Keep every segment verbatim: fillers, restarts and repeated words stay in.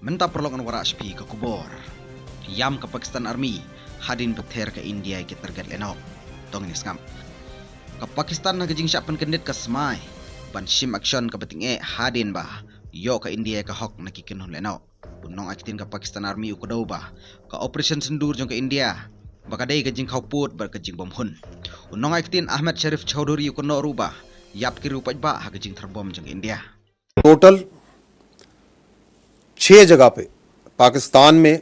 Mynta paralok ngan wallam sha phi ka khubor. Ïam ka Pakistan Army hadien ba ther ka India ïa ki target lehnoh. To ngin ïa sngap. Ka Pakistan ha ka jingshah pynkyndit ka smai ban shim action kaba tyngeh hadien ba ïoh ka India ïa ka hok na ki kynhun lehnoh. U nongai ktien ka Pakistan Army u kdew ba ka Operation Sindoor jong ka India ba ka dei ka jingkhawpud bad ka jingbymhun. U nongai ktien Ahmed Sharif Chowdhury u kynnoh ruh ba ïap ki riew paidbah ha ka jingthar bom jong ka India. टोटल छः जगह पे पाकिस्तान में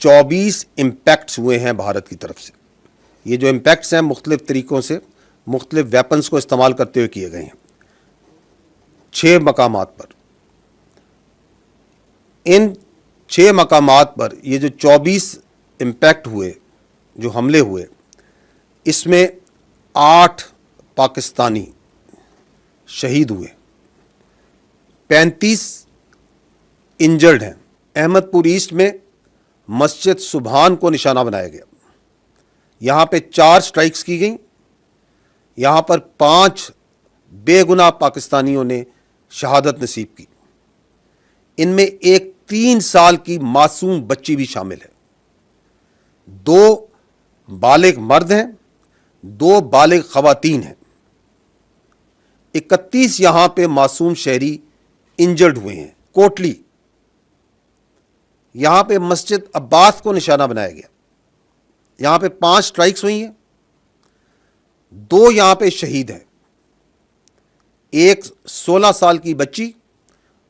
चौबीस इम्पैक्ट्स हुए हैं भारत की तरफ से। ये जो इम्पैक्ट्स हैं, मुख्तलिफ तरीक़ों से, मुख्तलिफ वेपन्स को इस्तेमाल करते हुए किए गए हैं छः मकामात पर। इन छः मकामात पर ये जो चौबीस इम्पैक्ट हुए, जो हमले हुए, इसमें आठ पाकिस्तानी शहीद हुए, पैंतीस इंजर्ड हैं। अहमदपुर ईस्ट में मस्जिद सुभान को निशाना बनाया गया। यहाँ पे चार स्ट्राइक्स की गई। यहाँ पर पांच बेगुनाह पाकिस्तानियों ने शहादत नसीब की। इनमें एक तीन साल की मासूम बच्ची भी शामिल है। दो बालिग मर्द हैं, दो बालिग खवातीन हैं। इकतीस यहाँ पे मासूम शहरी इंजर्ड हुए हैं। कोटली, यहाँ पे मस्जिद अब्बास को निशाना बनाया गया। यहाँ पे पांच स्ट्राइक्स हुई हैं, दो यहाँ पे शहीद हैं, एक सोलह साल की बच्ची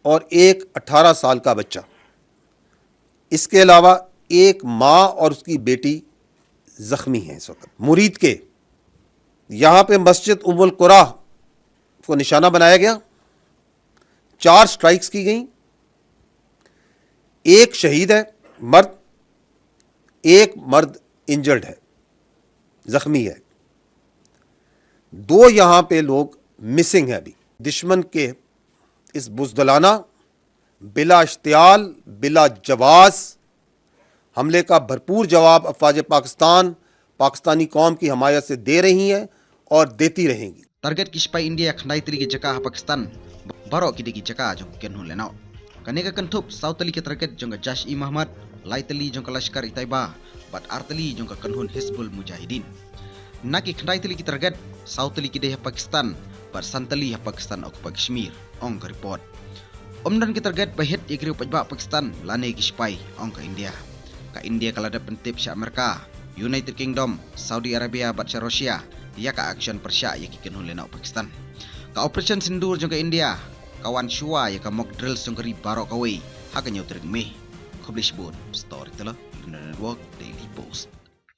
और एक अठारह साल का बच्चा। इसके अलावा एक माँ और उसकी बेटी जख्मी हैं इस वक्त। मुरीद के यहाँ पे मस्जिद उम्मुल कुरा को निशाना बनाया गया, चार स्ट्राइक्स की गई, एक शहीद है मर्द, एक मर्द इंजर्ड है, जख्मी है। दो यहाँ पे लोग मिसिंग हैं अभी। दुश्मन के इस बुजदिलाना, बिला इश्तियाल, बिला जवाज हमले का भरपूर जवाब अफवाज पाकिस्तान पाकिस्तानी कौम की हमायत से दे रही हैं और देती रहेंगी। Target ki sipai India khyndai tylli ki jaka ha Pakistan baroh ki dei ki jaka jong ki kynhun lehnoh. Kane ka kynthup saw tylli ki target jong ka Jaish-e-Mohammed, lai tylli jong ka Lashkar-e-Taiba bad ar tylli jong ka kynhun Hizbul Mujahideen. Na ki khyndai tylli ki target, saw tylli ki dei ha Pakistan bad san tylli ha Pakistan Occupied Kashmir, ong ka report. Ym don ki target ba hit ïa ki riew paidbah Pakistan lane ki sipai, ong ka India. Ka India ka la dep pyntip sha Amerika, United Kingdom, Saudi Arabia bad sha Russia ïa ka action pyrshah ïa ki kynhun lehnoh Pakistan. Ka Operation Sindoor jong ka India ka wan shuwa ïa ka mock drills jong ka ri baroh kawei ha ka hynñiew tarik May. Khublei shibun. Storyteller India Network, Daily Post.